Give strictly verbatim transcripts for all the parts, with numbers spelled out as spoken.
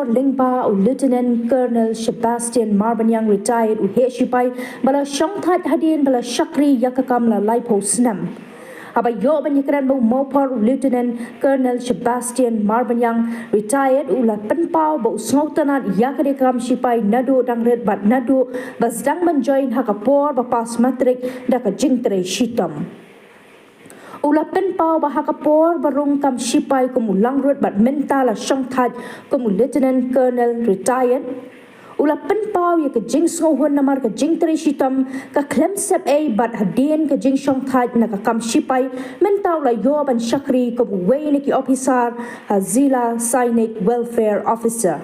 lyngba u Lieutenant Colonel Sebastian Marbaniang, retired, u heh shipai ba la shongthait hadien ba la shakri ïa ka kam la laiphew snem. Haba ïoh ban ïakren bad u mawphor, u Lieutenant Colonel Sebastian Marbaniang, retired, u la pynpaw ba u sngewtynnat ïa kane ka kam shipai naduh dang rit bad naduh ba sdang ban join ha ka por ba pass matric da ka jingtrei shitom. U la pynpaw ba ha ka por ba rung kam shipai kum u langrut bad mynta la shongthait kum u Lieutenant Colonel, retired. U la pynpaw ïa ka jingsngewhun namar ka jingtrei shitom ka khlem sep ei bad hadien ka jingshongthait na ka kam shipai, mynta u la ïoh ban shakri kum uwei na ki ophisar ha Zilla Sainik Welfare Officer.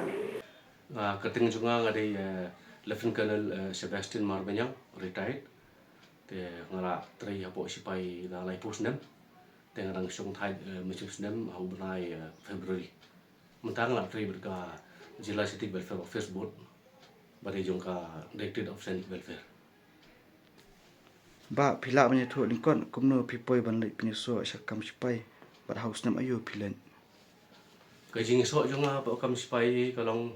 Ah, ka kyrteng jong nga nga dei, eh, Lieutenant Colonel, eh, Sebastian Marbaniang, retired. Te nga la trei hapoh shipai da laiphew snem. Te nga dang shongthait, eh, mynshem snem ha u bnai, eh, February. Mynta nga la trei bad ka Zilla Sainik Welfare Office, bad ba dei jong ka Directorate of Sainik Welfare. Bah, phi lah ban ïathuh lyngkot kumno phi poi ban leit pynïasoh sha ka kam shipai, bad ha u snem aïu phi leit? Ka jingïasoh jong nga hapoh kam shipai ka long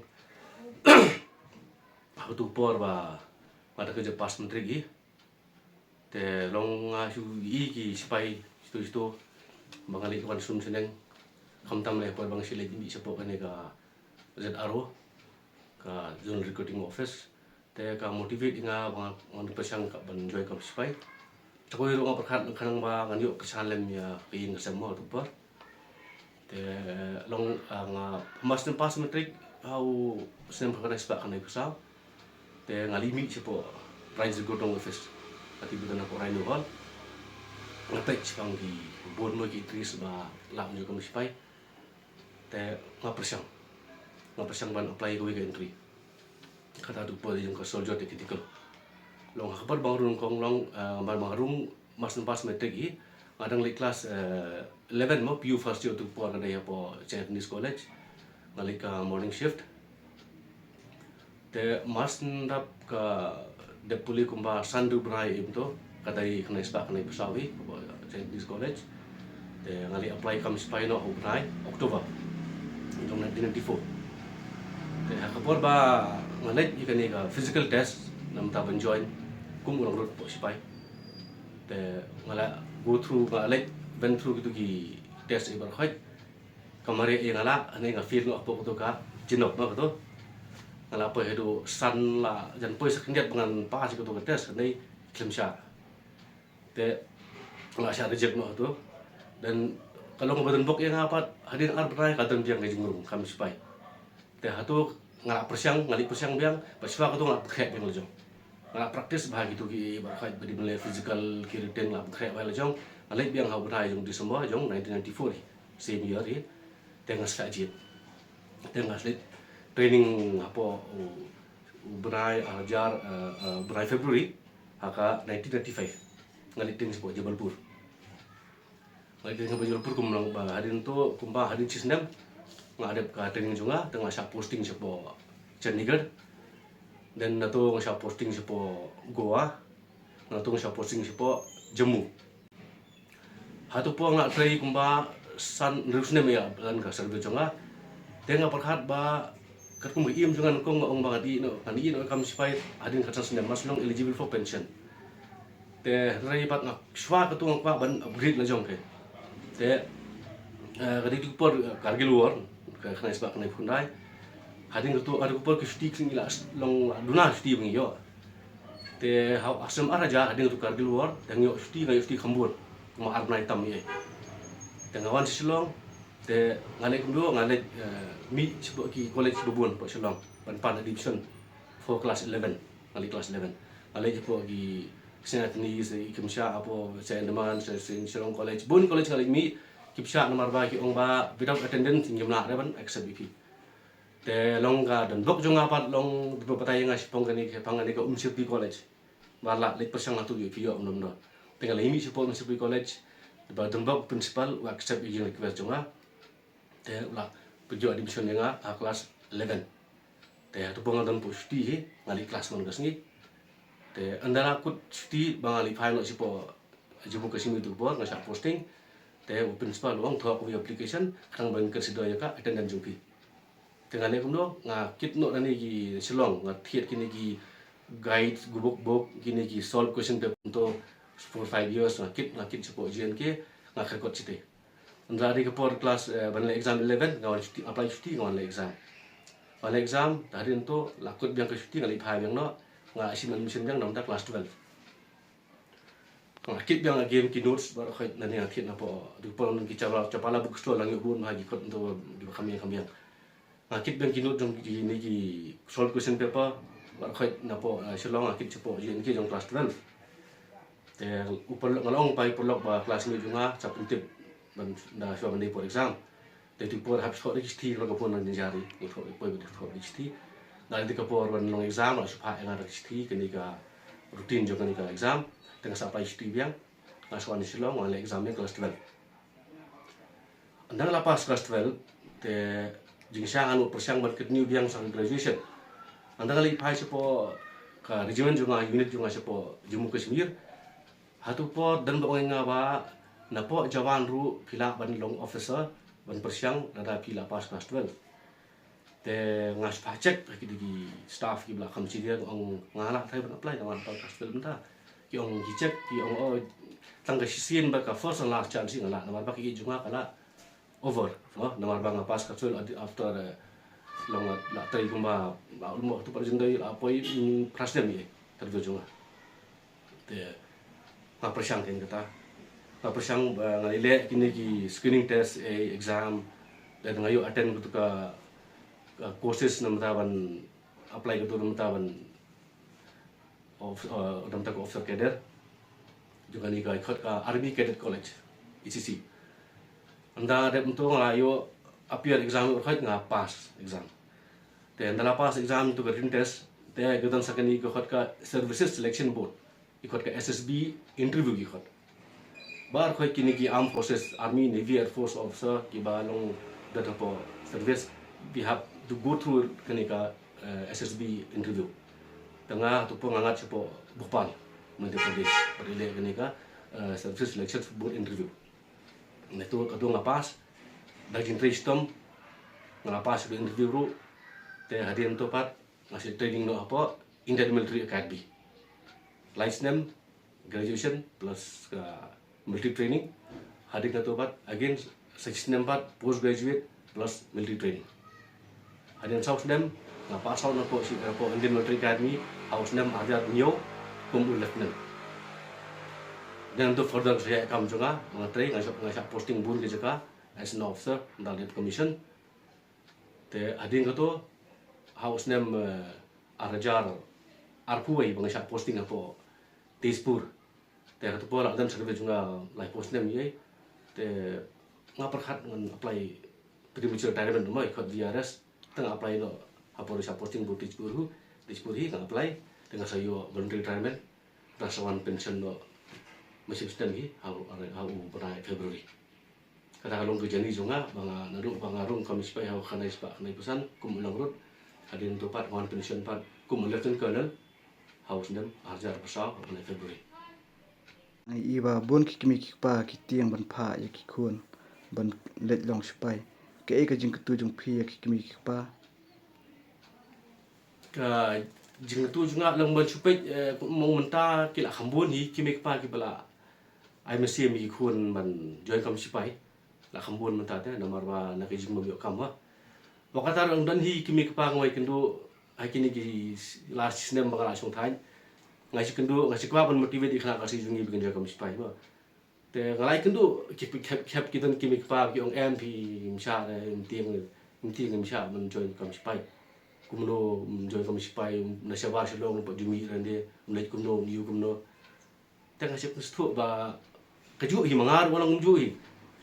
ha utu u por ba nga dang kynja pass matric hi. Te long nga shu ïohi ki shipai shatu shatu ba nga leit wan sum shaneng. Khamtam lei por ba nga shu leit mih shapoh kane ka Z R O, ka Zonal Recruiting Office. Te ka motivate ïa nga ba nga, ngan pyrshang ka ban join kam shipai. Te kawei ruh nga pyrkhat khnang ba ngan ïoh kyrshan lem ïa ka ïing ka sem mo tu por. Te long, ah, nga, ah, mas snem pass matric ha u snem khatkhyndai spah khyndaiphew saw. Te nga leit mih shapoh Range Recruiting Office. Ka tip ba don hapoh Rhino Hall. Nga peit shaphang ki bun mo ki entries ba lah ban join kam shipai. Te nga pyrshang. Nga pyrshang ban apply kawei ka entry. Kata tu por jong ka Soldier Technical. Long ha ka por ba nga rung nyngkong long, eh, ba nga rung mas snem pass matric hi, nga dang leit class, eh, eleven mo, P U first year tu por nga dei hapoh Saint Anthony's College. Nga leit ka morning shift. Te mas snem dap ka dep pule kumba san ru bnai im to, ka dei khyndai spah khyndaiphew saw hi, hapoh Saint Anthony's College. Te nga leit apply kam shipai noh ha u bnai October jong nineteen ninety-four. Te ha ka por ba nga leit ïa kane ka physical test, namar ban join kum u langrut hapoh shipai. Te nga la go through, nga leit went through kitu ki test i baroh khoit. Ka mareh ïa nga la, hangne nga fail noh hapoh kato ka jingdon noh kato. Nga la poi haduh san la jan poi sa khyndiat ba ngan pass kato ka test, hangne khlem shah. Te nga la shah reject noh kato. Te ka long kaba donbok ïa nga pat, hadien ar bnai ka don biang ka jingrung kam shipai. Te hato nga la pyrshang, nga leit pyrshang biang, bad shuwa kato nga la pynkhreh biang la jong. Nga la practice bha kitu ki baroh khoit, ba dei ban leh physical, ki written, nga la pynkhreh bha la jong. Nga leit biang ha u bnai jong December jong nineteen ninety-four hi, same year hi. Te nga sa jied. Te nga sa leit training hapoh u, u bnai, ah, jar, eh, eh, bnai February ha ka nineteen ninety-five. Nga leit training shapoh Jabalpur. Nga leit training shapoh Jabalpur kumba, hadien to, kumba hadien shi snem nga dep ka training jong nga, te nga shah posting shapoh Chandigarh. Then nato nga shah posting shapoh Goa. Nato nga shah posting shapoh Jammu. Hato por nga trei kumba san hynriew snem ïa ka service jong nga. Te nga pyrkhat ba katkum ka im jong nga nyngkong, nga ong ba ngan ïeh noh, ngan ïeh noh kam shipai hadien khatsan snem, mas long eligible for pension. Te hynrei pat nga, shuwa kato nga kwah ban upgrade la jong, okay. Te, eh, ka dei tu por, eh, Kargil War, ka khyndai spah khyndaiphew khyndai. Hadien kato, hadien ka por ki shuti ki la long, la duna shuti ba ngi ïoh. Te ha u ar snem ar hajar, hadien kato Kargil War, te nga ïoh shuti, nga ïoh shuti kham bun. Kumba ar bnai tam ïa. Te nga wan sha Shillong, te nga leit kumno, nga leit, eh, mih shapoh ki college ba bun hapoh Shillong ban pan admission for class eleven. Nga leit class eleven. Nga leit hapoh ki Saint Anthony's, ki Khynsha, hapoh Saint Edmund's, Saint Shillong College. Bun college nga leit mih, ki pynshah namar ba ki ong ba without attendance ngim lah re ban accept ïa phi. Te long ka donbok jong nga pat long, donbok batai ïa nga shaphang kane, shaphang kane ka Umshyrpi College. Ba lah leit pyrshang hato ïoh phi ïoh, ym don, ym don. Te nga leit mih shapoh Umshyrpi College, ba donbok principal u accept ïa ka request jong nga. Te u la pynjot admission ïa nga ha class eleven. Te hato por nga don pynshah shuti hi, nga leit class man ka sngi. Te ynda la kut shuti ba nga leit phai noh shapoh Jammu Kashmir tu por, nga shah posting. Te u principal u ong thoh kawei application, khnang ban consider ïa ka attendance jong phi. Te nga leh kumno, nga kit noh na kine ki Shillong, nga thied kine ki guide, gubuk buk, kine ki solve question paper to four five years, nga kit, nga kit shapoh J N K, nga kyrkot shatei. Hynda dei ka por class, eh, ban leh exam eleven, nga wan shuti, apply shuti, nga wan leh exam. Wan leh exam, hadien to, la kut biang ka shuti, nga leit phai biang noh, nga ïoh admission biang na ka bynta class twelve. Nga kit biang again ki notes, baroh khoit na ne nga kit napoh, dei por ki Chapala, Chapala bookstore, la ngi bun ha ki kot to, dei ba kham biang, kham biang. Nga kit biang ki note jong kine ki solve question paper, baroh khoit napoh, eh, Shillong, nga kit shapoh J N K jong class twelve. Te u paralok, nga la ong pat u paralok ba classmate jong nga, sa pyntip ban da shuwa ban dei por exam. Te tu por hap thoh da ki shithi, la ka phone nang jari, ngi thoh, poi ba thoh da ki shithi. Nga dei ka por ban long exam, la shu phah ïa nga da ki shithi, kane ka routine jong kane ka exam. Te nga sa apply shithi biang, nga sa wan Shillong, wan leh exam ïa class twelve. Hynda nga la pass class twelve, te jingshisha ngan nud pyrshang ban continue biang sa graduation. Hynda nga leit phai shapoh ka regiment jong nga, unit jong nga shapoh Jammu Kashmir. Hato por don ba ong ïa nga ba napoh jawan ruh phi lah ban long officer, ban pyrshang lada phi la pass class twelve. Te nga shu phah check ha ki dei ki staff kiba la kham senior, nga ong nga lah trai ban apply, nga lah pass class twelve mynta. Ki ong ki check, ki ong, oh, tang ka shisien bad ka first and last chance nga lah, namar ba ka age jong nga ka la over, no? Namar ba nga pass ka twelve after, eh, long la, la trei kumba, la, long tu pat jong dei la poi, mm, phra snem ïa ka twelve jong nga. Te nga pyrshang kein kata. Nga pyrshang ba nga leh kine ki screening test, eh, exam. Te nga ïoh attend kato ka, ka courses namar ban apply kato namar ban of, uh, namar ka officer cadre. Jong kane ka khot ka Army Cadet College, A C C. Hynda dep mynta nga ïoh appear exam, ruh nga pass exam. Te hynda la pass exam to ka written test, te ka don sa kane ka khot ka Services Selection Board, ki khot ka S S B interview ki khot. Baroh khoit kine ki armed forces, army, navy, air force officer kiba long da hapoh service, we have to go through kane ka, eh, S S B interview. Te nga tu por nga ngat shapoh Bhopal, Madhya Pradesh, pat leh kane ka, eh, Services Selection Board interview. Nga tu, ka tu nga pass, da jingtrei shitom, nga la pass ka interview ruh, te hadien to pat, nga sa training noh hapoh Indian Military Academy. Lai snem, graduation plus ka military training. Hadien kata pat, again, sa snem pat, postgraduate plus military training. Hadien saw snem, nga pass out na poh, na poh Indian Military Academy, ha u snem ar hajar hynñiew, kum u lieutenant. Then to further sa ïa kam jong nga, nga trei, nga shah, nga shah posting bun ki jaka, as an officer, under the commission. Te hadien kata, ha u snem, eh, ar hajar arphew wei ba nga shah posting hapoh Tezpur. Te kata por la dang service jong nga laiphew snem ïa. Te nga pyrkhat ngan apply premature retirement mo, i khot V R S. Te nga apply noh ha por shah posting hapoh Tezpur hi, Tezpur hi nga apply. Te nga sa ïoh voluntary retirement. Te nga sa wan pension noh mynshem snem hi ha u, ha u bnai February. Kata ka long ka journey jong nga, ba nga naduh ba nga rung kum shipai ha u khyndai spah khyndaiphew san, kum u nongrut, hadien to pat nga wan pension pat kum u lieutenant colonel, ha u snem ar hajar arphew saw, ha u bnai February. Nga i ba bun ki kmie ki kpa ki tieng ban phah ïa ki khun ban leit long shipai. Kaei ka jingkyntu jong phi ïa ki kmie ki kpa? Ka jingkyntu jong nga long ban shu peit, eh, mo mynta ki la kham bun hi ki kmie ki kpa kiba la ai mynsiem ïa ki khun ban join kam shipai. La kham bun mynta te namar ba na ka jingbym ïoh kam ba. Ba kata ruh don hi ki kmie ki kpa nga ai kynduh ha kine ki last snem ba nga la shong thaiñ. Nga shu kynduh, nga shu kwah ban motivate ïa ki khynnah ka ri jong ngi ba kin join kam shipai ba. Te nga la ïakynduh, ki, ki, ki, ki don ki kmie ki kpa ki ong em phi, ym shah re, ym tieng, ym tieng ym shah ban join kam shipai. Kumno ym join kam shipai, na shabar shalong pat ju mih rande, ym leit kumno, ym ïoh kumno. Te nga shu sngewthuh ba kajuh hi, ma nga ruh nga long kumjuh hi.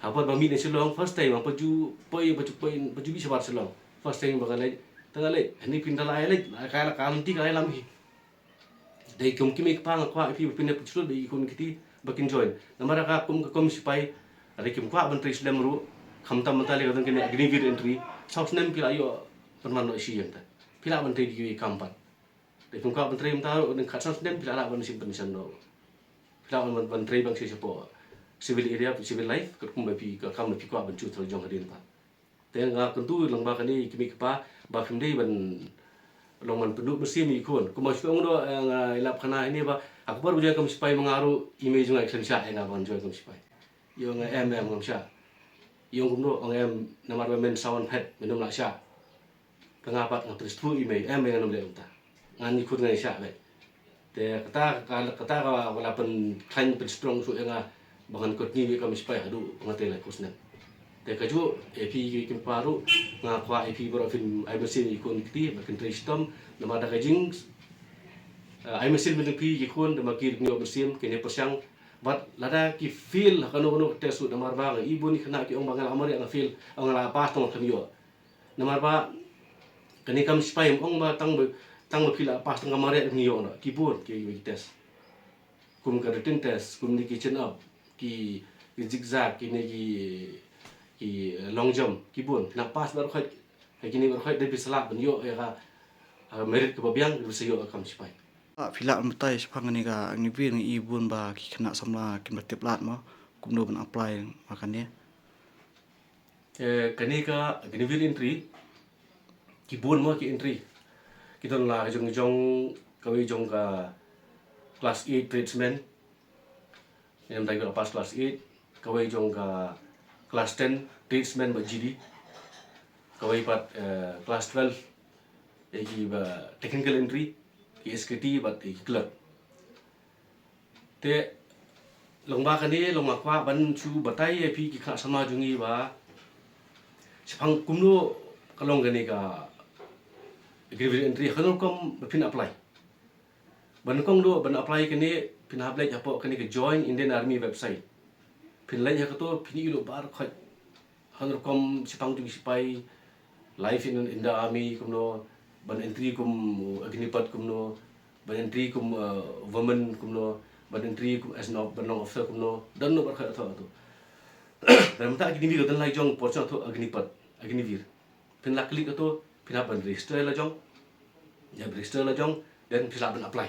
Ha por ba mih na Shillong first time, ba ju poi, ba ju poi, ba ju mih shabar shalong. First time ba nga leit, te nga leit, hani phin da la ai leit, la ka la ka lynti ka la ai lam hi. Dei kum ki kmie ki kpa nga kwah ïa phi ba phin ïa pynshlur ïa ki khun ki kti ba kin join. Namar ka kum ka kam shipai, dei kim kwah ban trei slem ruh, khamtam mynta lei ka don kane Agniveer entry, saw snem phi la ïoh pynman noh shi ïa mynta. Phi lah ban trei da kiwei kam pat. Dei kim kwah ban trei mynta ruh, dei khatsan snem phi lah lah ban shim pension noh. Phi lah ban, ban trei ban shi shapoh civil area, civil life, katkum ba phi, ka kam ba phi kwah ban choose la jong hadien pat. Te nga kyntu lyngba kane ki mei ki pa ba phim dei ban long ban pynduh mynsiem ïa ki khun. Kumba shu ong noh, eh, nga ïalap khana ine ba ha ka por ba jong ka kam sipai ma nga ruh i mei jong nga i khlem shah ïa nga ban join kam sipai. I ong em em ngam shah. I ong kumno, ong em namar ba men sawan phet, men ym lah shah. Ka nga pat nga pynstru i mei, em mei ngan ym leh kumta. Ngan ïakhun ngan ïashah beit. Te kata ka, kata ka la pynkhlaiñ pynstrong shuh ïa nga ba ngan continue ïa ka kam sipai haduh ba nga tei laiphew snem. Te kajuh ïa phi ki kynpa ruh nga kwah ïa phi baroh phin ai mynsiem ïa ki khun ki kti ba kin trei shitom namar da ka jing, eh, ai mynsiem ïa phi ki khun da ma ki ruh kin ïoh mynsiem kin ïa pyrshang. Bad lada ki fail ha kano kano ka test ruh namar ba nga i bun ki khynnah ki ong ba nga la mareh nga fail, nga la pass tang ba khlem ïoh. Namar ba kane kam sipai ym ong ba tang ba, tang ba phi la pass tang ka mareh ngi ïoh noh. Ki bun ki, ki test. Kum ka written test, kum ne ki chin up, ki, ki zigzag, ki ne ki, ki, eh, long jump, ki bun. Phi nang pass baroh khoit. Ha kine baroh khoit dei phi sa lah ban ïoh ïa ka, eh, merit kaba biang, phi sa ïoh ïa ka kam sipai. Ah, phi lah ban batai shaphang kane ka Agniveer, nga i bun ba ki khynnah samla kim da tip lad mo kumno ban apply ma kane. Eh, kane ka Agniveer entry, ki bun mo ki entry. Ki don la ka jong, jong, kawei jong ka class eight tradesman. Ïa, namar ki la pass class eight, kawei jong ka class ten tradesman bad G D. Kawei pat, eh, class twelve, ïa ki ba technical entry, ki S K T bad ïa ki clerk. Te lyngba kane, lyngba kwah ban shu batai ïa phi ki khynnah samla jong ngi ba shaphang kumno ka long kane ka Agniveer entry, ha kano rukom ba phin apply. Ban kong duh ban apply kane, phin hap leit hapoh kane ka Join Indian Army website. Phin leit ha kato, phin ïoh baroh khoit. Ha kano rukom shaphang jong ki sipai, life in, in the army kumno, ban entry kum Agnipath kumno, ban entry kum, uh, woman kumno, ban entry kum as an, ban long officer kumno, don noh baroh khoit hato hato. Te mynta Agniveer don la i jong por sha hato Agnipath, Agniveer. Phin la click hato, phin hap ban register la jong. Ïa register la jong, then phin lah ban apply.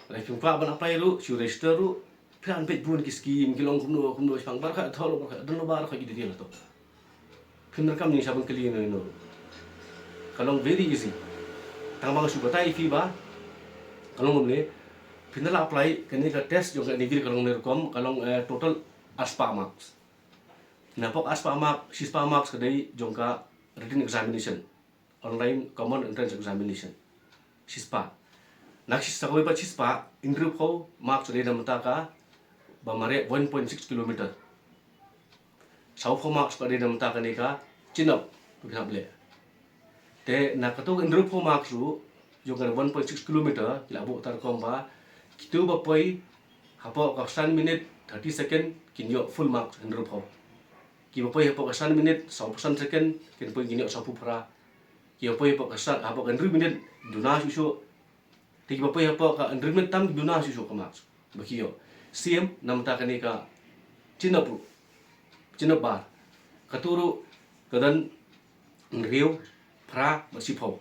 Lada phim kwah ban apply ruh, shu register ruh, phin lah ban peit bun ki scheme, ki long kumno kumno, shaphang baroh khoit, hato baroh khoit, don baroh khoit ki detail hato. Phin donkam jingsngewkylli ïano ïano. Ka long very easy. Tang ba nga shu batai ïa phi ba ka long kumne, phin da la apply, kane ka test jong ka Agniveer ka long kane rukom, ka long, eh, total arspah marks. Napoh arspah mark, shispah marks ka dei jong ka written examination, online common entrance examination. Shispah. Na shispah, kawei pat shispah, hynriewphew marks ka dei na bynta ka ba mareh one point six kilometer. Sawphew marks ka dei na bynta kane ka chin up, ba phin hap leh. Te na kato ka hynriewphew marks ruh, jong ka one point six kilometer, ki la buh tang rukom ba kito ba poi hapoh ka san minit thirty second kin ïoh full marks hynriewphew. Ki ba poi hapoh ka san minit sawphew san second kin poi kin ïoh sawphew phra. Ki ba poi hapoh ka san, hapoh ka hynriew minit duna shuh shuh. Te ki ba poi hapoh ka hynriew minit tam duna shuh shuh ka marks ba ki ïoh. Same na bynta kane ka chin up ruh. Chin up bar. Kato ruh ka don hynriew, phra bad shiphew.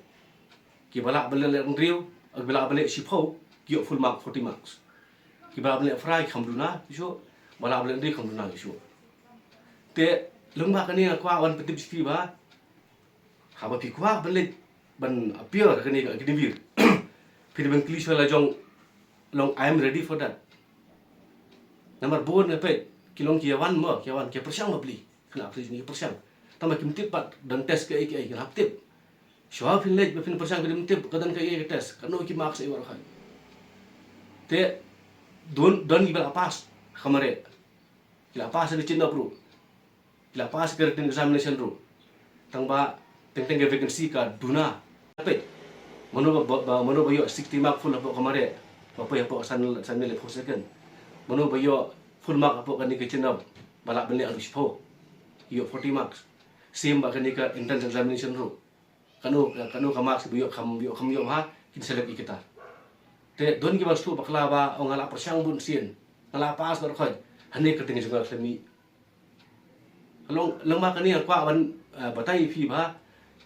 Ki ba lah ban leh hynriew, ki ba lah ban leh shiphew, ki ïoh full mark, forty marks. Ki ba lah ban leh phra ki kham duna shuh, ba lah ban leh hynriew kham duna shuh. Te lyngba kane nga kwah ban pyntip sha phi ba haba phi kwah ban leit ban appear ha kane ka Agniveer, phi dei ban kylli shuwa la jong, long I am ready for that. Namar bun nga peit ki long ki ïa wan mo, ki ïa wan, ki ïa pyrshang bapli. Kane phi ïa pyrshang. Tang ba kim tip pat don test kaei kaei, kim hap tip. Shuwa phin leit ba phin pyrshang, phin tip ka don kaei ka test, kano ki marks, eh, baroh khoit. Te don, don ki ba la pass ka mareh. Ki la pass ka chin up ruh. Ki la pass ka written examination ruh. Tang ba teng teng ka vacancy ka duna. Peit. Mano ba, ba, ba, mano ba ïoh sixty mark full hapoh ka mareh, ba poi hapoh ka san, san minit laiphew second. Mano ba ïoh full mark hapoh kane ka chin up, ba lah ban leh haduh shiphew, ïoh forty marks. Same ba kane ka entrance examination ruh. Kano, kano ka marks ba ïoh kham, ïoh kham ïoh bha, kin select ïa kita. Te don ki ba shu bakla ba, oh, nga la pyrshang bun sien, nga la pass baroh khoit. Hangne ka teng jong nga khlem mih. Long, lyngba kane nga kwah ban, eh, batai ïa phi ba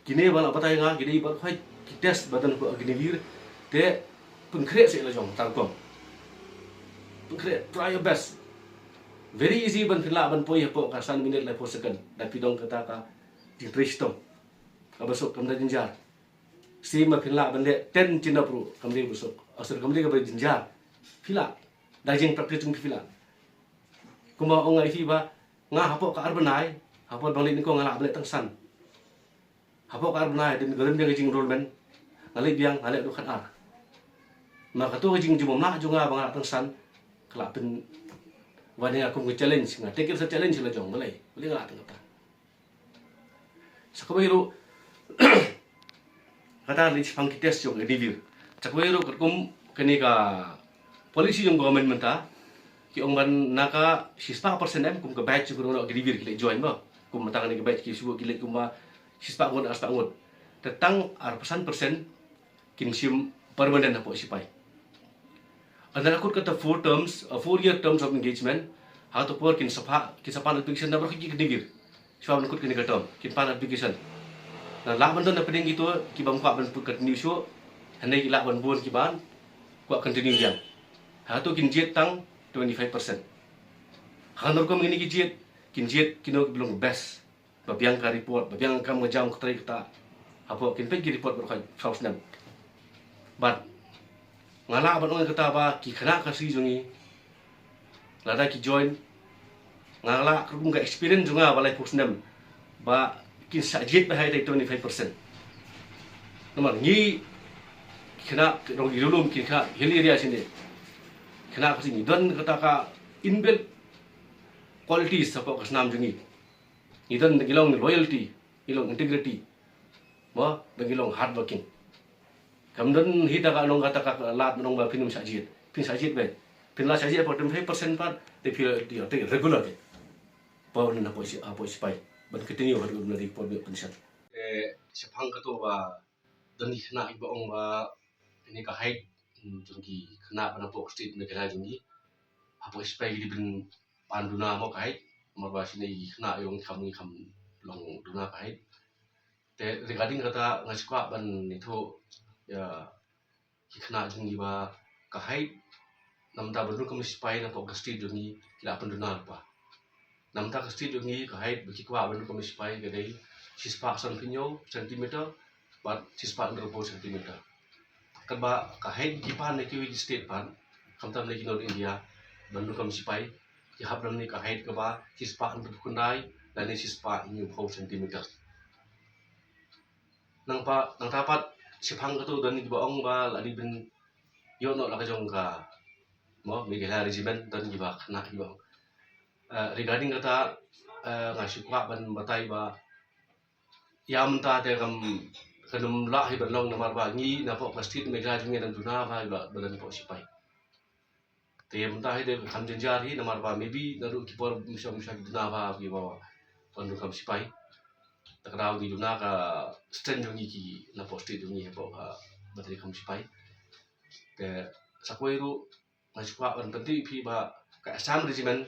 kine ba la batai nga ki dei baroh khoit ki test ba don hapoh Agniveer. Te pynkhreh seh la jong tang kum. Pynkhreh, try your best. Very easy ban pynlah ban poi hapoh ka san minit laiphew second. Da phi don kata ka jingtrei shitom. Kaba suk kam da jynjar. Shisha ma pynlah ban leh ten chin up ruh kam dei ba suk. Asur kam dei kaba jynjar. Phi lah. Da jing practice jong phi lah. Kumba ong ai phi ba nga hapoh ka ar bnai, hapoh bang leh nyngkong nga lah ban leh tang san. Hapoh ka ar bnai dei ka dei ka jing enrollment. Nga leh biang, nga leh ruh khat ar. Ma kato ka jing jingmlak jong nga ba nga lah tang san, ka lah pyn wan ïa nga kum ka challenge, nga take it as a challenge la jong, balei, balei nga lah tang kata. Sa kawei ruh, kata lei shaphang ki test jong Agniveer. Sa kawei ruh katkum kane ka policy jong government mynta, ki ong ban na ka shispah percent em kum ka batch jong ka Agniveer ki leh join ba. Kum mynta kane ka batch ki shu ki leh kumba shispah ngut, arspah ngut. Te tang arphew san percent kin shim permanent hapoh sipai. Ynda la kut kata four terms, uh, four year terms of engagement, ha kato por kin sa pan, kin sa pan application na baroh ki Agniveer. Shuwa ban kut kane ka term, kin pan application. Na lah ban don na pdeng kito ki bym kwah ban put continue shuh, hynrei ki lah ban bun ki ban kwah continue biang. Ha kato kin jied tang twenty five percent. Ha kano rukom kine ki jied, kin jied kino ki ba long best. Ba biang ka report, ba biang ka kam ka jam ka trei kata. Hapoh kin peit ki report baroh kawei saw snem. Bad nga lah ban ong kata ba ki khynnah Khasi jong ngi, lada ki join, nga lah kum ka experience jong nga ba laiphew snem ba kin sa jied ba hai twenty five percent. Namar ngi khynnah jong ngi ruh kin khynnah hill area shane. Khynnah Khasi ngi don kata ka inbuilt qualities hapoh ka snam jong ngi. Ngi don, ngi long loyalty, ngi long integrity. Mo, ba ngi long hard working. Kam don hi ta ka long kata ka lad nong ba phin ym shah jied. Phin shah jied beit. Phin la shah jied hapoh twenty five percent pat, te phi te regular te. Ba un na poi si, poi sipai. Ban continue haduh ba la dei por ba ïoh pension. Eh, shaphang kato ba don ki khynnah kiba ong ba kane ka height, mm, jong ki khynnah ba na pok state Meghalaya jong ngi. Hapoh sipai ki dei ban pan duna mo ka height. Namar ba shane ki khynnah ïong kham, kham long duna ka height. Te regarding kata nga sngewkwah ban ïathuh ïa ki khynnah jong ngi ba ka height, namar ba don kum sipai na pok ka state jong ngi ki la pan duna lypa. Namar ka state jong ngi ka height ba ki kwah ban kum sipai ka dei shispah sanphew hynñiew centimeter bad shispah hynriewphew centimeter. Katba ka height ki pan na kiwei ki state pat, khamtam na ki North India, ban kum sipai ki hap don ne ka height kaba shispah hynriewphew khyndai lane shispah hynñiewphew centimeter. Nangta, nangta pat shaphang kato don kiba ong ba la dei ban ïoh noh la ka jong ka, mo, Meghalaya Regiment, don kiba khynnah kiba ong. Eh, regarding kata, eh, nga sngewkwah ban batai ba ïa mynta te kam, kan ym lah hi ban long namar ba ngi na pok ka state Meghalaya jong ngi dang duna ba, ba, ba don pok sipai. Te mynta hi te kham jynjar hi namar ba maybe naduh ki por misa misa ki duna ba ki ba wan duna kam sipai. Ta ka daw ngi duna ka strength jong ngi ki na pok state jong ngi hapoh ka battery kam sipai. Te sa kawei ruh nga sngewkwah ban pyntip ïa phi ba ka Assam Regiment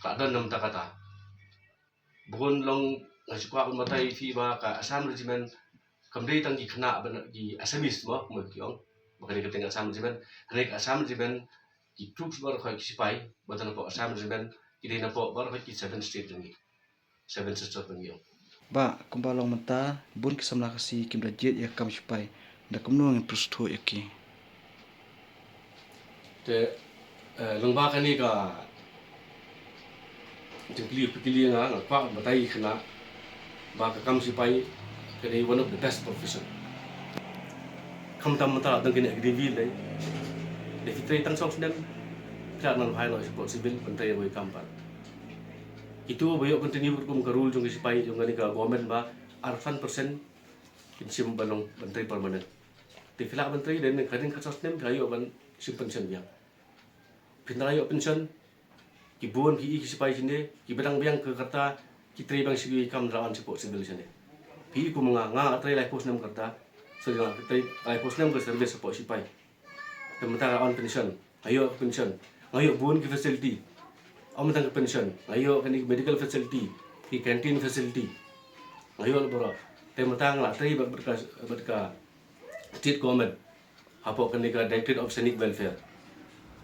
ka don na mynta kata. Bun long nga sngewkwah ban batai ïa phi ba ka Assam Regiment kam dei tang ki khynnah ban ki Assamese mo, mo ki ong. Ba ka dei ka teng Assam Regiment. Hynrei ka Assam Regiment ki troops baroh ki sipai ba don hapoh Assam Regiment ki dei na pok baroh ki seven state jong ngi. Seven Sisters ba ngi ong. Bah, kumba long mynta bun ki samla Khasi kim da jied ïa ka kam sipai. Da kumno ngin pyrshah ïa ki. Te, eh, lyngba kane ka jingkylli pyrkhat nga, nga kwah batai khynnah ba ka kam sipai ka dei one of the best profession. Khamtam mynta dang kine ka dei dei. Dei phi trei tang saw snem. Phi lah ban phai noh sha pok civil ban trei wei kam pat. Kito ba ïoh continue kum ka rule jong ka sipai jong kane ka government ba arphew san percent kin shim ban long ban trei permanent. Te phi lah ban trei dei ka ding ka saw snem phi ïoh ban shim pension biang. Phin da ïoh pension, ki bun ki i ki sipai shane, ki ba dang biang ka rta, ki trei biang shi kam da wan sha pok civil shane. Phi i kum nga, nga trei laiphew snem ka rta, sorry nga trei laiphew snem ka service sha pok sipai. Te mynta nga on pension, nga ïoh pension, nga ïoh bun ki facility. Ym tang ka pension, nga ïoh kane medical facility, ki canteen facility. Nga ïoh baroh. Te mynta nga la trei bad, bad ka, bad ka state government. Hapoh kane ka Directorate of Scenic Welfare.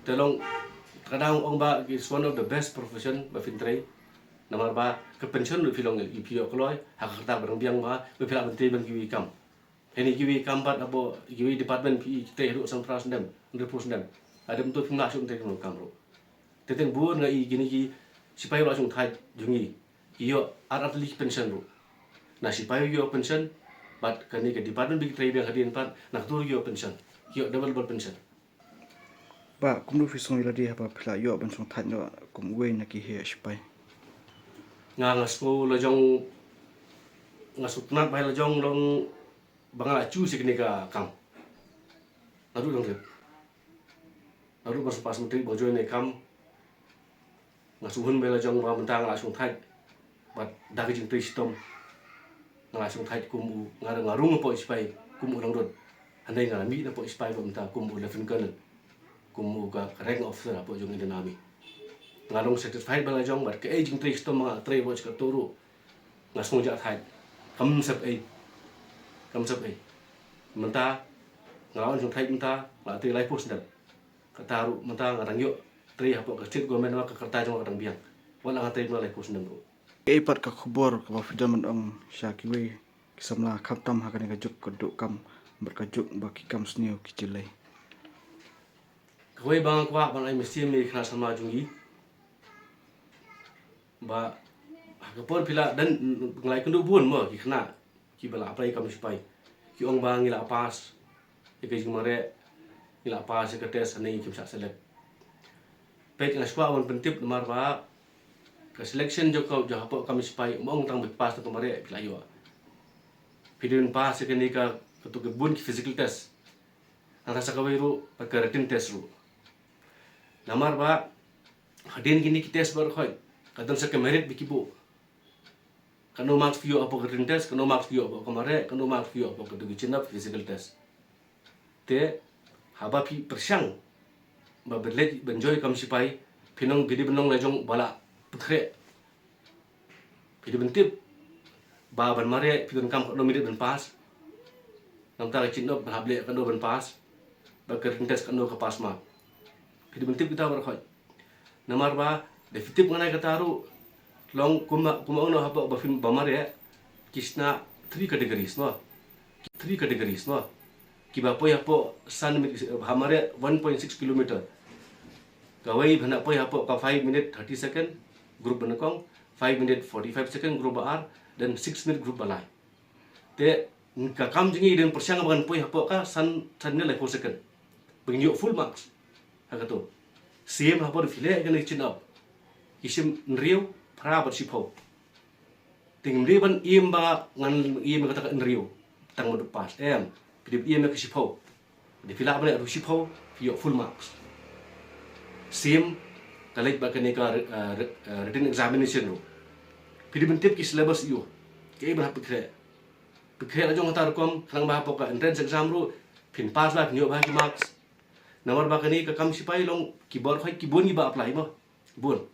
Te long Ka dang ong ba it's one of the best profession ba phin trei. Namar ba ka pension ruh phi long ïa phi ïoh kloi ha ka kyrta ba dang biang ba ba phi lah ban trei ban kiwei kam. Hynrei kiwei kam pat abo kiwei department phi trei haduh san phra snem, hynriew phew snem. Hadem to phim lah shuh trei kam ruh. Te teng bun nga i kine ki sipai ba la shong thait jong ngi ki ïoh ar ar tylli ki pension ruh. Na sipai ïoh pension bad kane ka department ba ki trei biang hadien pat na katu ïoh pension. Ïoh double double pension. Bah, kumno phi sngew ïa lade haba phi la ïoh ban shong thait noh kum uwei na ki heh sipai? Nga nga sngew la jong, nga sngewtynnat bha la jong long ba nga la choose ïa kane ka kam. Naduh nongrep, naduh ban sa pass matric ba join ïa ka kam. Nga sngewhun bha la jong ba mynta nga la shong thait bad da ka jingtrei shitom nga la shong thait kum u, nga, nga rung hapoh sipai kum u nongdud. Hynrei nga la mih na poh sipai ba mynta kum u lieutenant colonel, kum u ka, ka rank officer hapoh jong Indian Army. Nga long satisfied bha la jong bad kaei jingtrei shitom nga trei hapoh jong katu ruh nga sngew jah thait. Kam sep ei, kam sep ei. Mynta nga la wan shong thait mynta nga la trei laiphew snem. Kata ruh mynta nga dang ïoh trei hapoh ka state government, namar ka kyrta jong nga ka dang biang. Wat la nga trei ma laiphew snem ruh. Kaei pat ka khubor kaba phi don ban ong sha kiwei ki samla khamtam ha kane ka juk ka duh kam bad ka juk ba ki kam sniew ki jyllei? Kawei ba nga kwah ban ai mynsiem ïa ki khynnah samla jong ngi ba ha ka por phi la don, nga la ïakynduh bun mo ki khynnah kiba la apply kam sipai. Ki ong ba ngi la pass ïa ka jingmareh, ngi la pass ïa ka test, hynrei kim shah select. Peit, nga sngewbha ban pyntip namar ba ka selection jong ka, jong hapoh kam sipai ym ong tang ba phi pass tang ka mareh phi la ïoh. Phi dei ban pass ïa kane ka, katu ka bun ki physical test. Nangta sa kawei ruh bad ka written test ruh. Namar ba hadien kine ki test baroh khoit ka don sa ka merit ba ki buh. Katno marks phi ïoh hapoh ka written test, katno marks phi ïoh hapoh ka mareh, katno marks phi ïoh hapoh katu ka chin up physical test. Te haba phi pyrshang ba ban leit ban join kam sipai, phin ong, phi dei ban long la jong ba la pynkhreh. Phi dei ban tip ba ban mareh phi donkam katno minit ban pass. Nangta ka chin up ban hap leh katno ban pass. Bad ka written test katno ka pass mark. Phi dei ban tip kita baroh khoit. Namar ba da phi tip ngan ai kata ruh, long kumba, kumba ong noh hapoh ba phim, ba mareh ki shna three categories mo. Three categories mo. Kiba poi hapoh san minit, ha mareh one point six kilometer. Kawei ba na poi hapoh ka five minute thirty second group ba nyngkong, five minute forty-five second group ba ar, then six minute group ba lai. Te ka kam jong ngi dang pyrshang ba ngan poi hapoh ka san, san minit laiphew second ba ngin ïoh full marks. Ha katu. Same hapoh phi leh kane ka chin up. Ki shim hynriew, phra bad shiphew. Te ngim dei ban im ba ngan im kata ka hynriew tang ban pass. Em, phi dei ban im ka shiphew. Te phi lah ban leh haduh shiphew phi ïoh full marks. Same ka leit bad kane ka, eh, writ-, eh, written examination ruh. Phi dei ban tip ki syllabus ïoh. Kaei ban hap pynkhreh. Pynkhreh la jong kata rukom khnang ba hapoh ka entrance exam ruh phin pass bha, phin ïoh bha ki marks. Namar ba kane ka kam sipai long ki bor khoit ki bun kiba apply mo. Bun.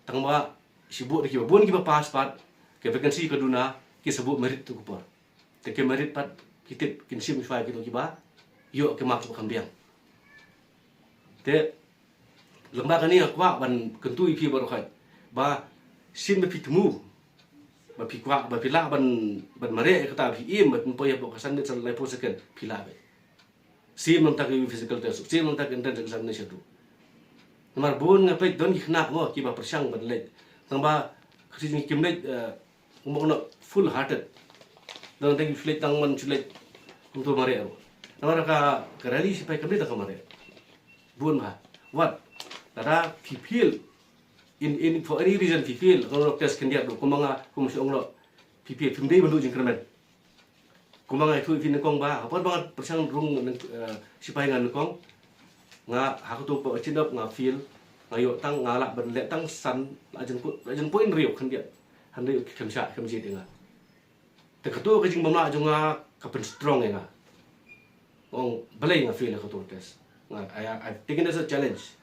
Tang ba shu buh da kiba bun kiba pass pat, ka vacancy ka duna, ki sa buh merit tu ka por. Te ki merit pat ki tip kin shim shuwa kito kiba ïoh ki marks ba kham biang. Te lyngba kane nga kwah ban kyntu ïa phi baroh khoit ba shisien ba phi thmu, ba phi kwah, ba phi lah ban, ban mareh ïa kata, ba phi im ban poi hapoh ka san minit laiphew second, phi lah beit. Same nangta ka physical test, same nangta ka entrance examination ruh. Namar bun nga peit don ki khynnah mo kiba pyrshang ban leit. Tang ba ka shisien kim leit, eh, kumba ong noh full hearted. Don tang ki leit tang ban shu leit kumto mareh ruh. Namar ka, ka rally sipai kam dei tang ka mareh. Bun bha. Wat lada phi fail in, in for any reason phi fail, ka test khyndiat ruh kumba nga, kumba shu ong noh, phi fail, phim dei ban duh jingkyrmen. Kumba nga ïathuh ïa phi nyngkong ba ha por ba nga pyrshang rung, eh, sipai nga nyngkong, nga ha kato ka chin up nga fail, nga ïoh tang, nga lah ban leh tang san, la jan po, la jan point hynriew khyndiat. Hynrei ki khlem shah, khlem jied ïa nga. Te kato ka jingbymlah jong nga ka pynstrong ïa nga. Ong balei nga fail ïa kato ka test. Nga, I, I've taken it as a challenge.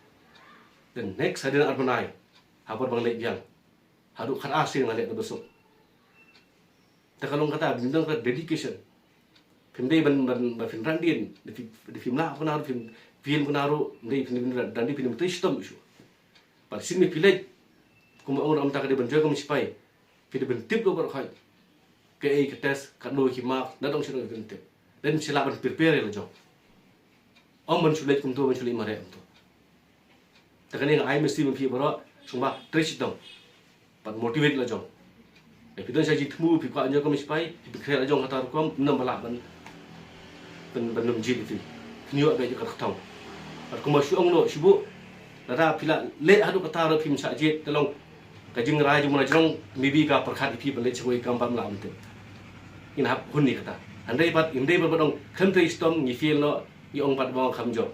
The next hadien ar bnai, ha por ba nga leit biang, haduh khatar sien nga leh da ba suk. Te ka long kata, ba don ka dedication. Phim dei ban, ban, ban pynran dien, da phi, da phim lah kumno ruh, phim, phim kumno ruh, dei phin, phin ran dien, phin trei shitom shuh. Pat shisien phi leit, kumba ong ruh mynta ka dei ban join kum shipai, phi dei ban tip ruh baroh khoit kaei ka test, katno ki mark, nadong shadong phi dei ban tip. Dei ban shu lah ban prepare ïa la jong. Ym ban shu leit kumto, ban shu leit mareh kumto. Te kane nga ai message ban phi baroh, sngewbha trei shitom. Pat motivate la jong. Phi don sha jingthmu, phi kwah join kum shipai, phi khreh la jong kata rukom, ym ba lah ban, ban, ban nym jied ïa phi. Phin ïoh beit ïa ka kyrtong. Pat kumba shu ong noh, shu buh, lada phi la leit haduh kata ruh phim shah jied, te long ka jingrai jong u la jrong, maybe ka pyrkhat ïa phi ban leit shawei kam, pam lah ban tip. Ngin hap hun ïa kata. Hynrei pat, hynrei pat ba dang khlem trei shitom, ngi fail noh, ngi ong pat ba ong kham jop.